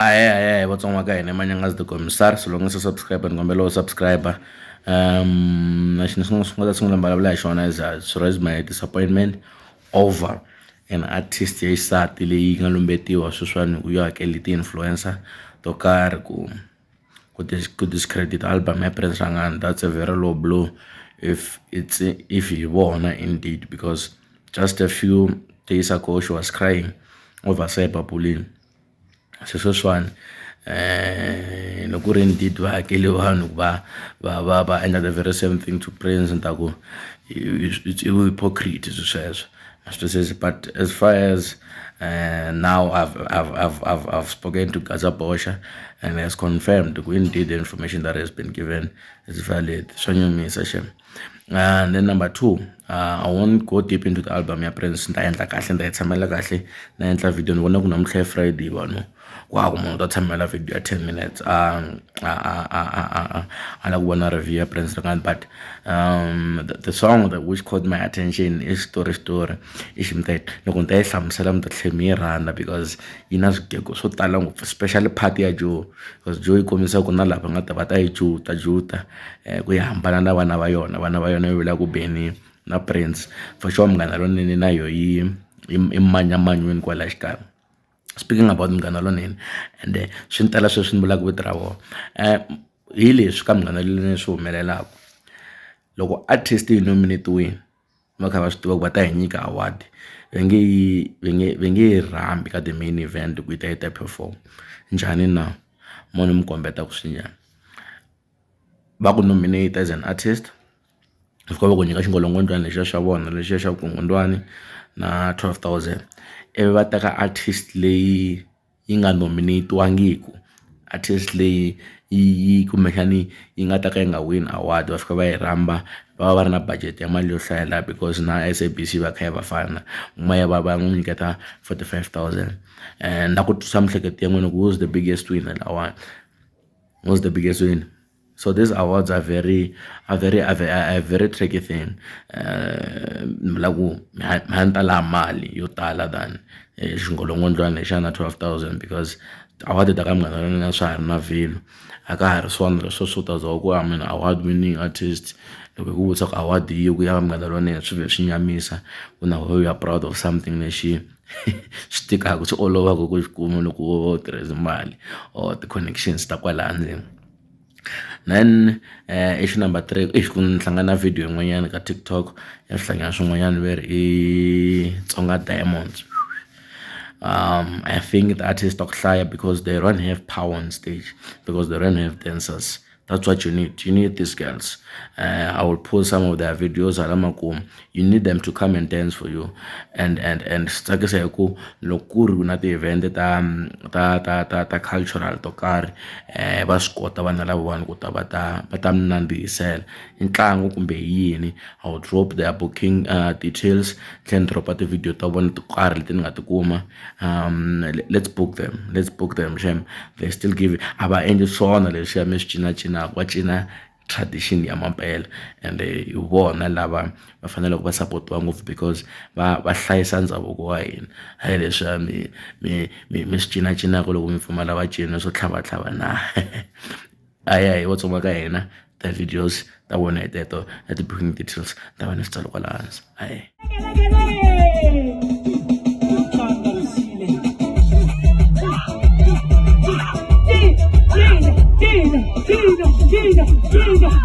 Ahee ahee Vatsonga va ka hina Manyangazi the Commissar so loko u nga se subscribe ni kombela u subscribe lexi ni swi nga ta sungula ni vulavula hi xona is to raise my disappointment over an artist ya xisati leyi nga lumbetiwa sweswiwani ku yi hakele ti-influencer to karhi ku discredit album ya Prince Rhangani. That's a very low blow if it's if hi vona indeed because just a few days ago she was crying over cyberbullying. Se sweswiwani loko ku ri indeed va hakele vanhu ku va endla the very same thing to Prince ni ta ku i vu-hypocrite swi sweswo ma swi twisisa but as far as now I've spoken to Gaza Bosha and has confirmed ku indeed the information that has been given is valid swa nyumisa xem. And then number two I won't go deep into the album ya Prince ni ta endla kahle ni ta yi tshamela kahle na endla video ni vona ku namuntlha i Friday vanhu ku hava ku munhu u ta tshamela video ya 10 minutes a lava ku vona review ya Prince Rhangani but the song that which caught my attention i Xitori Xitori i loko ni ta yi hlamusela mi ta tlhela mi yi rhandza because yi na swigego swo tala ngopfu especially part ya Joe because Joe yi kombisa ku na lava nga ta va ta yi juta juta ku yi hambana na vana va yona vana va yona yi vula ku Benny na Prince for sure Munghana Lonene na yo yi yi manyamanyweni kwala xikarhi. Speaking about Munghana Lonene ende swi ni tala sweswi ni vulaka vito ra vona hi leswi ka Munghana Lonene swi humelelaka loko artist yi nominate-wini va kha va swi tiva ku va ta hi nyika award va nge yi va nge yi rhambi ka the main event ku yi ta yi ta perform njhani na mo ni mi kombeta ku swi njhani va ku nominate as an artist va fika va ku nyika xingolongondzwani lexiya xa vona lexiya xa vukungundzwani na 12,000 ivi va teka artist leyi yi nga nominate-wangiku artist leyi yi kumbexani yi nga ta ka yi nga win award va fika va yi rhamba va va va ri na budget ya mali yo hlaya la because na S_A_B_C va kha yi va fana ya va va n'wi nyiketa 45,000 and na ku twisa miehleketo ya n'wina ku who's the biggest winner lahawani who's the biggest winner. So these awards are very are very are a very tricky thing ni vula ku a ni ta lava mali yo tala than xingolongondzwani lexiya na 12,000 because award ta ka Munghana Lonene a swa ha ri na value a ka ha ri swona leswo swo ta za ku I'm an award winning artist loko hi ku vutisa ku award yi ku ya Munghana Lonene swi vhe swi nyamisa ku na wena you are proud of something lexi swi tikaka swi olovaka ku xi kuma loko wo va u tirhise mali or ti-connections ta kwala ndzeni. Then issue number three i ku ni hlangana na video yin'wanyana ka TikTok ya swihlangana swin'wanyana ve ri i Tsonga Diamonds I think the artist ta ku hlaya because they don't have power on stage because they don't have dancers that's what you need you need these girls I will post some of their videos hala makumu you need them to come and dance for you and swi tsakisa hi ku loko ku ri na ti-event ta cultural to karhi va swi kota vana lavawani ku ta va ta va ta mi nandzihisela i ntlangu kumbe hi yini I will drop their booking details tlhela ni drop-a ti-video ta vona to karhi leti ni nga ti kuma let's book them let's book them xem they still give a va endli swona leswiya mi swi cinacinaka va cina tradition ya mampela ende hi vona lava va faneleke va sapotiwa ngopfu because va hlayisa ndhavuko wa hina hayi leswiya mi swi cinacinaka loko mi pfumala vacini swo tlhavatlhava na a ya hi Vatsonga ka hina ti-videos ta vona hi teto na ti-booking details ta va ni swi tsala kwala hansi ahee. Cina, Cina, Cina, Cina, Cina.